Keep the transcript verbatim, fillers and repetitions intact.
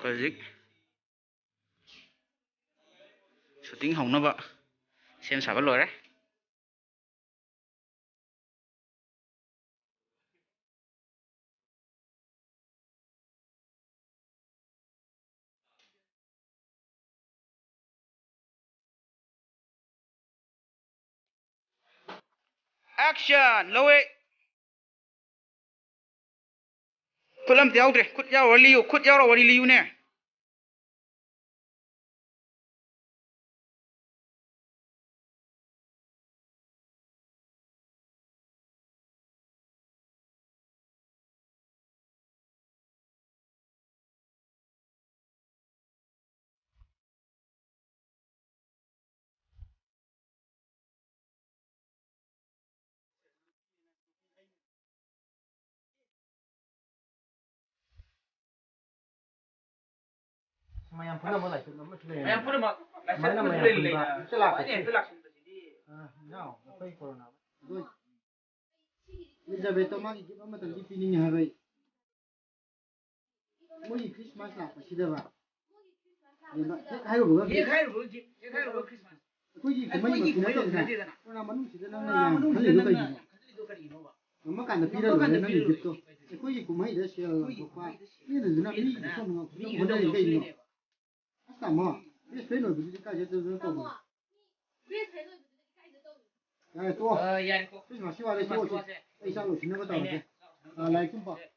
ꯍꯧꯖꯤꯛ ꯁꯨꯇꯤꯡ ꯍꯧꯅꯕ ꯁꯦꯝ ꯁꯥꯕ ꯂꯣꯏꯔꯦ꯫ Action! ꯂꯧꯋꯦ꯫ ꯈꯨꯠ ꯑꯝꯇ ꯌꯥꯎꯗ꯭ꯔꯦ꯫ ꯈꯨꯠ ꯌꯥꯎꯔ ꯂꯤꯌꯨ꯫ ꯈꯨꯠ ꯌꯥꯎꯔ ꯋꯥꯔꯤ ꯂꯤꯌꯨꯅꯦ꯫ ꯃꯌꯥꯝ ꯄꯨꯝꯅꯃꯛ ꯂꯥꯏꯁꯪ ꯑꯃꯁꯨ ꯂꯩꯔꯦ꯫ ꯃꯌꯥꯝ ꯄꯨꯝꯅꯃꯛ ꯂꯥꯏꯁꯪ ꯁꯨꯃꯥꯏꯅ ꯑꯃꯁꯨ ꯃꯌꯥꯝ ꯂꯩꯔꯦ꯫ ꯄꯨꯟꯕ ꯂꯩꯔꯦ꯫ ꯍꯦꯛꯇ ꯂꯥꯛꯄꯁꯦ꯫ ꯈ꯭ꯋꯥꯏꯗꯒꯤ ꯍꯦꯟꯅ ꯂꯥꯛꯁꯤꯟꯕꯁꯤꯗꯤ ꯑꯥ, ꯏꯅꯥꯎ, ꯑꯩꯈꯣꯏ ꯀꯣꯔꯣꯅꯥ꯫ ꯑꯗꯣ ꯏꯂꯤꯖꯥꯕꯦꯠꯇꯣ ꯃꯥꯒꯤ ꯒꯤꯐ ꯑꯃꯇꯪꯗꯤ ꯄꯤꯅꯤꯡꯉꯦ ꯍꯥꯏꯕ ꯑꯩ꯫ ꯃꯣꯏꯒꯤ ꯈ꯭ꯔꯤꯁꯃꯥꯁ ꯂꯥꯛꯄꯁꯤꯗꯕ꯫ ꯍꯦꯛ ꯍꯥꯏꯔꯨꯕꯒ ꯍꯦꯛ ꯍꯥꯏꯔꯨꯕꯒ ꯒꯤꯐ, ꯍꯦꯛ ꯍꯥꯏꯔꯨꯕꯒ ꯈ꯭ꯔꯤꯁꯃꯥꯁ꯫ ꯑꯩꯈꯣꯏꯒꯤ ꯀꯨꯝꯍꯩꯃꯛꯇꯤ ꯅꯠꯇꯦꯗꯅ꯫ ꯀꯣꯔꯣꯅꯥ ꯃꯅꯨꯡꯁꯤꯗ ꯅꯪꯅ ꯌꯥꯝ ꯈꯜꯂꯤꯗꯣ ꯀꯩꯒꯤꯅꯣ? ꯉꯝꯃꯀꯥꯟꯗ ꯄꯤꯔ ꯂꯣꯏꯔꯦ ꯅꯪꯒꯤ ꯒꯤꯐꯇꯣ꯫ ꯑꯩꯈꯣꯏꯒꯤ ꯀꯨꯝꯍꯩꯗ ꯁꯦꯜ ꯊꯣꯛꯄ ꯄꯤꯗꯗꯅ ꯃꯤꯒꯤ ꯁꯣꯝ ꯈꯛꯇ ꯍꯣꯠꯅꯔꯤ ꯀꯩꯒꯤꯅꯣ? ꯑꯁ ꯇꯥꯃꯣ, ꯕꯦꯁ ꯐ꯭ꯔꯦꯟ ꯑꯣꯏꯕꯗꯨꯗꯤ ꯀꯥꯏ ꯆꯠꯇꯣꯏꯅꯣ ꯇꯧꯕꯅꯣ? ꯌꯥꯔꯦ ꯇꯣꯛꯑꯣ꯫ ꯑ, ꯌꯥꯔꯦꯀꯣ꯫ ꯈ꯭ꯔꯤꯁꯃꯥꯁꯀꯤ ꯋꯥꯔꯤ ꯈ꯭ꯔꯤꯁꯃꯥꯁꯀꯤ ꯇꯣꯛꯑꯁꯤ꯫ ꯋꯥꯁꯦ꯫ ꯑꯩ ꯆꯥꯛ ꯂꯣꯏꯁꯤꯟꯅꯕ ꯇꯧꯔꯒꯦ꯫ ꯑꯩꯅꯦ, ꯆꯥꯛ ꯂꯣꯏꯁꯤꯟꯅꯕ ꯑ, ꯂꯥꯏꯔꯤꯛ ꯁꯨꯝ ꯄꯥꯎ꯫ ꯇꯧꯔꯒꯦ꯫